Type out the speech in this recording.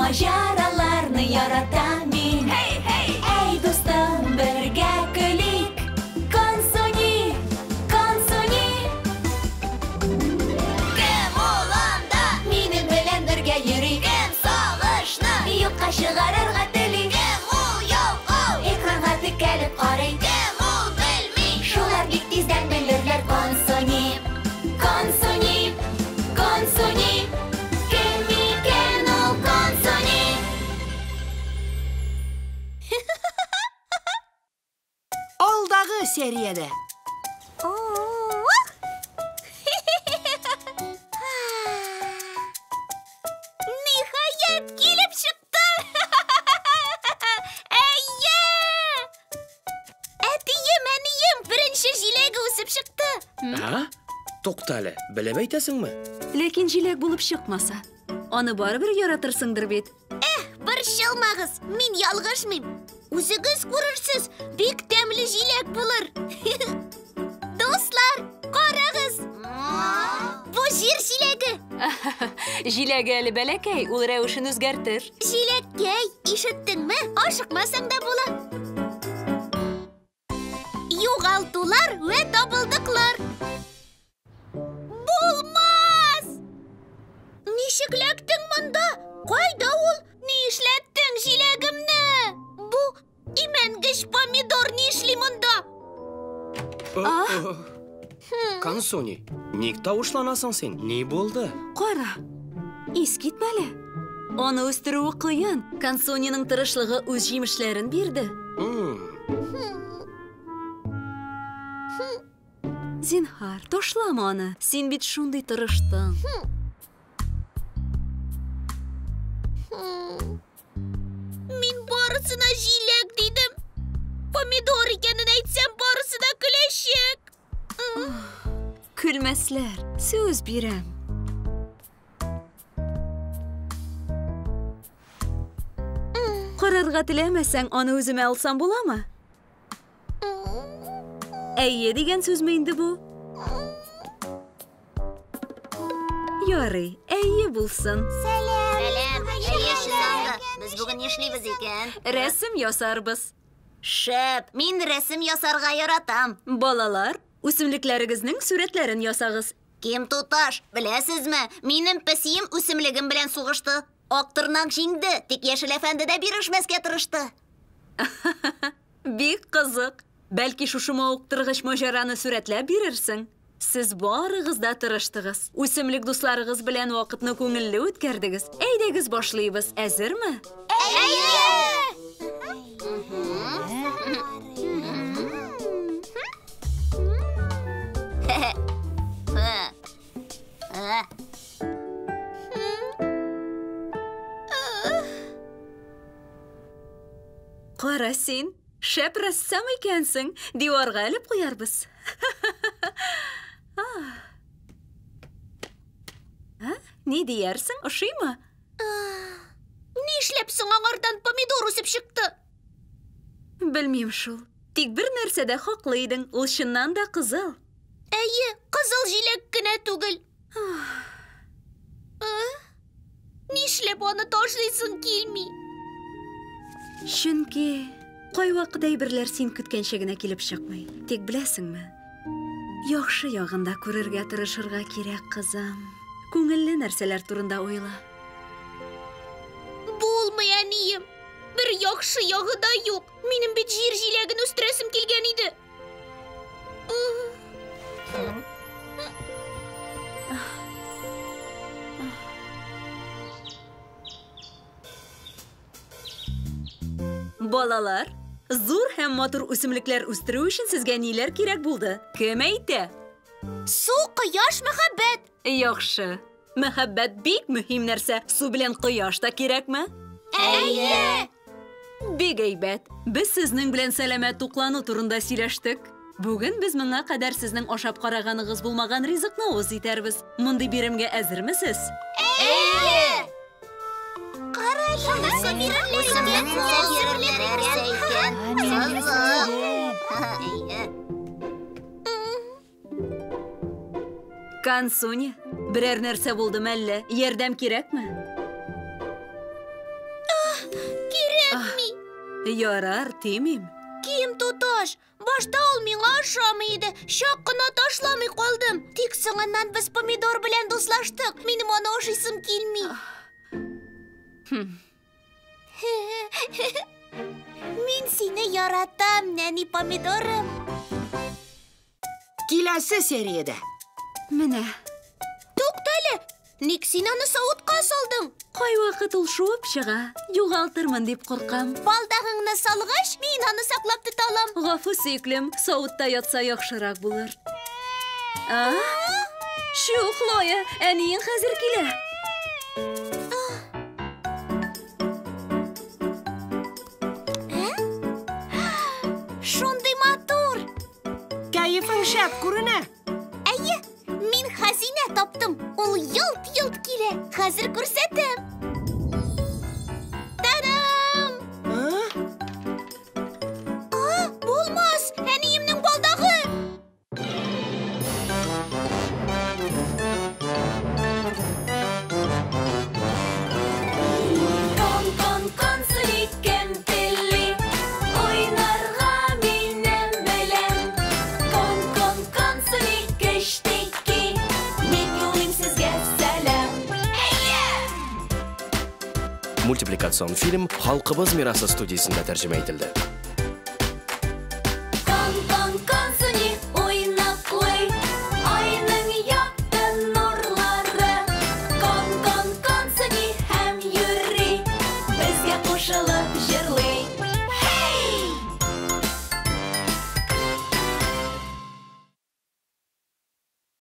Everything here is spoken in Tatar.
Маҗараларны яратам мин. Hey, hey! Әй, дустым, бергә көлик. Консуни, Консуни. Кем ул анда? Минем белән бергә йөри. Кем сагышны? Юкка чыгарырга тели. Кем ул ялкау? Экранга текәлеп карый. Кем ул белми? Шулар бик тиздән белерләр. Консуни, Консуни, Консуни. Кем икән ул Консуни? Алдагы сериядә. Ниһаять, килеп чыкты! Әйе! Әтием, әнием, беренче җиләге үсеп чыкты. А? Тукта әле, белеп әйтәсеңме? Ләкин җиләк булып чыкмаса, аны барыбер яратырсыңдыр бит. Борчылмагыз, мин ялгышмыйм. Үзегез күрерсез, бик тәмле җиләк булыр. Дуслар, карагыз! Бу җир җиләге. Җиләге әле бәләкәй, ул рәвешен үзгәртер. Җиләккәй, ишеттеңме? Ашыкмасаң да була. Югалтулар вә табылдыклар. Булмас! Ничек эләктең монда? Кайда ул? Ни эшләттең җиләгемне? Бу имәнгеч помидор ни эшли монда? Консуни, ник тавышланасың син? Ни булды? Кара, искитмәле. Аны үстерүе кыен. Консуниның тырышлыгы үз җимешләрен бирде. М, Зинһар, ташлама аны. Син бит шундый тырыштың. Мин барысына җиләк дидем. Помидор икәнен әйтсәм, барысы да көләчәк. Көлмәсләр, сүз бирәм. Карарга теләмәсәң, аны үземә алсам буламы? Әйе дигән сүзме инде бу? Ярый, әйе булсын. Сәлам. Әйе, Шизанга. Без бүген нишлибез икән? Рәсем ясарбыз. Шәп, мин рәсем ясарга яратам. Балалар, үсемлекләрегезнең сурәтләрен ясагыз. Ким туташ, беләсезме, минем песием үсемлегем белән сугышты. Актырнак җиңде, тик Яшел әфәнде дә бирешмәскә тырышты. Бик кызык. Бәлки шушы мавыктыргыч маҗараны сурәтләп бирерсең. Сез барыгыз да тырыштыгыз. Үсемлек дусларыгыз белән вакытны күңелле үткәрдегез. Әйдәгез башлыйбыз. Әзерме? Әйе! Кара син, шәп рәссам икәнсең. Диварга элеп куярбыз. А? Ни диярсең, ошыймы? Нишләп соң аңардан помидор үсеп чыкты? Белмим шул. Тик бер нәрсәдә хаклы идең, ул чыннан да кызыл. Әйе, кызыл җиләк кенә түгел. Нишләп аны ташлыйсың килми? Чөнки кайвакыт әйберләр син көткәнчә генә килеп чыкмый. Тик беләсеңме? Яхшы ягын да күрергә тырышырга кирәк, кызым. Күңелле нәрсәләр турында уйла. Булмый, әнием. Бер яхшы ягы да юк. Минем бит җир җиләген үстерәсем килгән иде. Балалар, зур һәм матур үсемлекләр үстерү өчен сезгә ниләр кирәк булды? Кем әйтә? Су, кояш, мәхәббәт. Яхшы. Мәхәббәт бик мөһим нәрсә. Су белән кояш та кирәкме? Әйе! Бик әйбәт. Без сезнең белән сәламәт туклану турында сөйләштек. Бүген без моңа кадәр сезнең ашап караганыгыз булмаган ризыкны авыз итәрбез. Мондый биремгә әзермесез? Әйе! Кара әле, үсемлек нәрсә икән? Кызык. Әйе. Консуни, берәр нәрсә булдымы әллә? Ярдәм кирәкме? Ярар, тимим. Ким туташ, башта ул миңа ошамый иде. Чак кына ташламый калдым. Тик соңыннан без помидор белән дуслаштык. Минем аны ашыйсым килми. Мин сине яратам, нәни помидорым. Киләсе сериядә. Менә. Туктале, ник син аны савытка салдың? Кайвакыт ул шуып чыга. Югалтырмын дип куркам. Балдагыңны салгач, мин аны саклап тота алам. Гафу, сөеклем, савытта ятса яхшырак булыр. А? Чү, Хлоя, әниең хәзер килә. Шундый матур! Кәефең шәп күренә. Әйе, мин хәзинә таптым. Ул йылт-йылт килә. Хәзер күрсәтәм. Та-дам! А? А, булмас! Әниемнең балдагы! Кон, кон, консуни, кем тели уйнарга минем белән. Кон, кон, консуни, кечтеки, мин юлыйм сезгә сәлам. Мультипликацион фильм Халкыбыз мирасы студиясендә тәрҗемә ителде.